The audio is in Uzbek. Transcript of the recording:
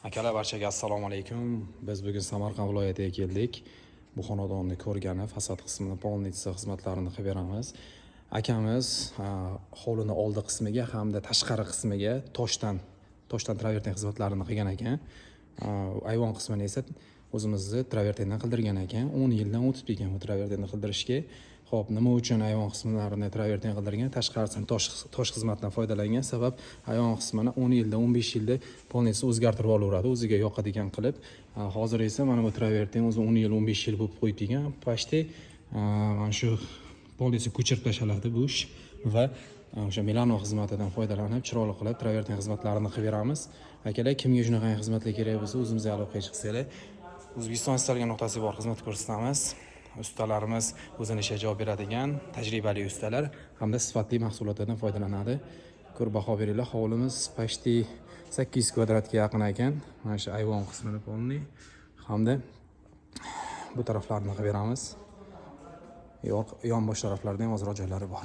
Akalar, barchaga assalomu alaykum. Biz bugun Samarqand viloyatiga keldik. Bu xonadonni ko'rgani, fasad qismini, полница xizmatlarini qilib beramiz. Akamiz hovlini oldi qismiga hamda tashqari qismiga toshdan travertin xizmatlarini qilgan ekan. Ayvon qismini esa o'zimizni travertindan qildirgan ekan. 10 yildan o'tib ekan bu travertinni qildirishga. Xo'p, nima uchun ayvon qismlarini travertin qildirgan, tashqarisini tosh xizmatidan foydalangan? Sabab, ayvon qismini 10 yilda, 15 yilda полностью o'zgartirib olaveradi, o'ziga yoqadigan qilib. Hozir esa mana bu travertin o'zi 10 yil, 15 yil bo'lib qo'yibdi ekan. Почти mana shu полностью ko'chirib tashlanadi bu ish va o'sha Milano xizmatidan foydalanib, chiroyli qilib travertin xizmatlarini qilib beramiz. Akalar, kimga shunaqa xizmatlar kerak bo'lsa, o'zimizga aloqaga chiqsanglar, O'zbekiston istalgan nuqtasiga borib xizmat ko'rsatamiz. Ustalarimiz o'zini ishiga javob beradigan tajribali ustalar hamda sifatli mahsulotlardan foydalanadi. Ko'rib baho beringlar. Hovlimiz почти 800 kvadratga yaqin ekan. Mana shu ayvon qismini полный hamda bu taraflarini qilib beramiz. Yonbosh taraflarida ham ozroq joylari bor.